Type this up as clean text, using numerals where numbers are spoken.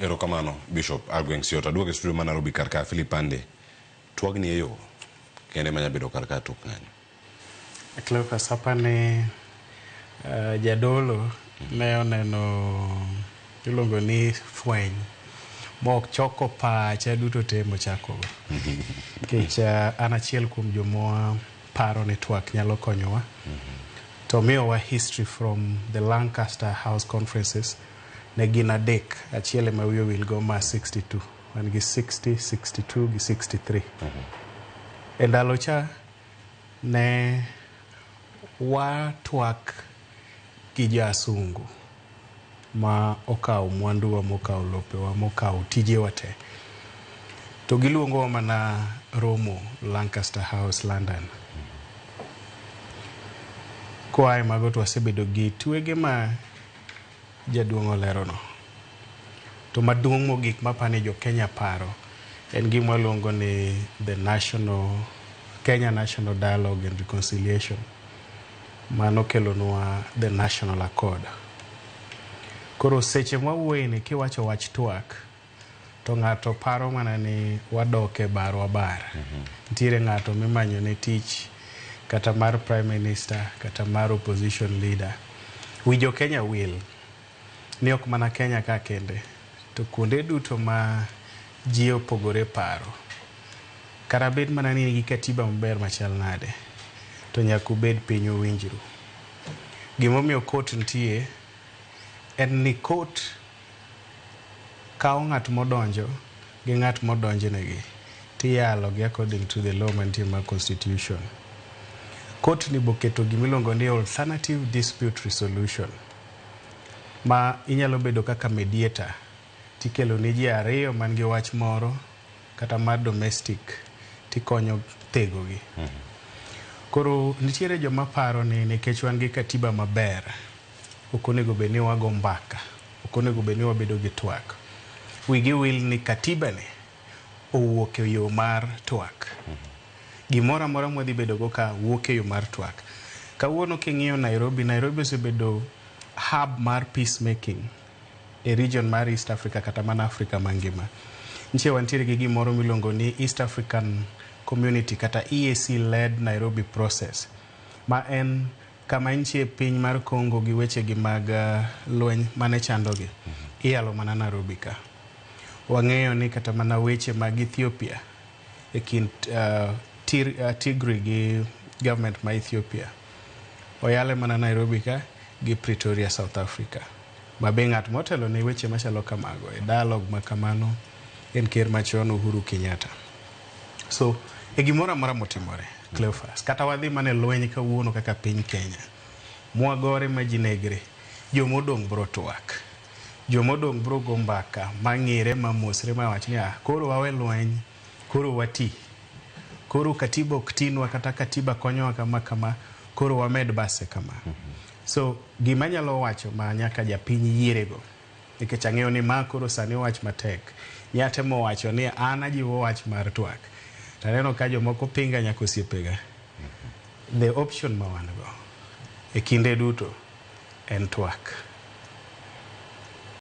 Erokamano Bishop Agweng' Siota. Aduogo e studio ma Nairobi kar ka Philip Ande. Twagni e yo kende manya bedo kar ka tok ng'anyo. Cleophas apani jadolo ne oneno iluongo ni fweny mochoko pache duto te mochakogo. Nikech an achiel kuom joma paro ni twak nyalo konyowa. To miyowa history from the Lancaster House Conferences ne gin adek, achiel ema wiye owil go ma 62. Wan gi 60, 62 gi 63. E ndalo cha ne watwak gi jasungu ma okawo mwanduwa mokawo lopewa mokawo tijewa te. To giluongowa mana romo Lancaster House, London. Koa e mago to wasebedo gi twege ma jaduong' olerono. To maduong' mogik mapani jo Kenya paro en gima waluongo ni the National Kenya National Dialogue and Reconciliation. Mano kelonwa the National Accord. Koro seche mwawuoye ni kiwacho wach twak to ng'ato paro mana ni wadok e barwa bar. Nitiere ng'ato mimanyo ne tich kata mar prime minister kata mar opposition leader. Wi jo Kenya wil ni ok mana Kenya ka kende to kuonde duto ma ji opogore paro. Kata bed mana ni in gi katiba maber machal nade to nyaka ubed piny uwinjru. Gimomiyo court nitie en ni court kawo ng'at modonjo gi ng'at modonjnegi tiyalo gi according to the law mantie mar constitution. Court ni boketo gimiluongo ni alternative dispute resolution ma inyalo bedo kaka mediator tikelo ni ji ariyo man gi wach moro kata mar domestic tikonyo thego gi. Koro nitiere joma paro ni nikech wan gi katiba maber ok onego bed ni wago mbaka, ok onego bed ni wabedo gi twak. Wigi wil ni katiba ni owuok e yo mar twak. Gimoro amora mwadhi bedo go ka wuok e yo mar twak. Kawuono king'iyo Nairobi, Nairobi osebedo hub mar peacemaking e region mar East Africa kata mana Africa mangima. Nchiche wantiere gi gimoro miluongo ni East African Community kata EAC led Nairobi process ma en kama nitie piny mar Congo gi weche gi mag lweny mane chandogi. Iyalo mana Nairobi ka. Wang'eyo ni kata mana weche mag Ethiopia e kind Tigray gi government ma Ethiopia oyale mana Nairobi ka gi Pretoria, South Africa. Ma be ng'at motelo ne weche machalo kamago e dialogue ma kamano en ker machon Uhuru Kenyatta. So e gimoro amora motimore Cleophas, kata wadhi mana e lweny kawuono kaka piny Kenya, mwagore ma ji negre, jomodong' bro twak. Jomodong' bro go mbaka mang'ire mamosre mawach ni ah, koro wawe lweny, koro wati. Koro katiba ok tinwa kata katiba konyowa kama kama, koro wamed base kama. So gima anyalo wacho ma nyaka japiny yierego, nikech ang'eyo ni ma koro sani wach matek. Nyatemo wacho ni an ajiwo wach mar twak. Taneno ka jomoko pinga nyaka osiepega. The option ma wan go e kinde duto en twak.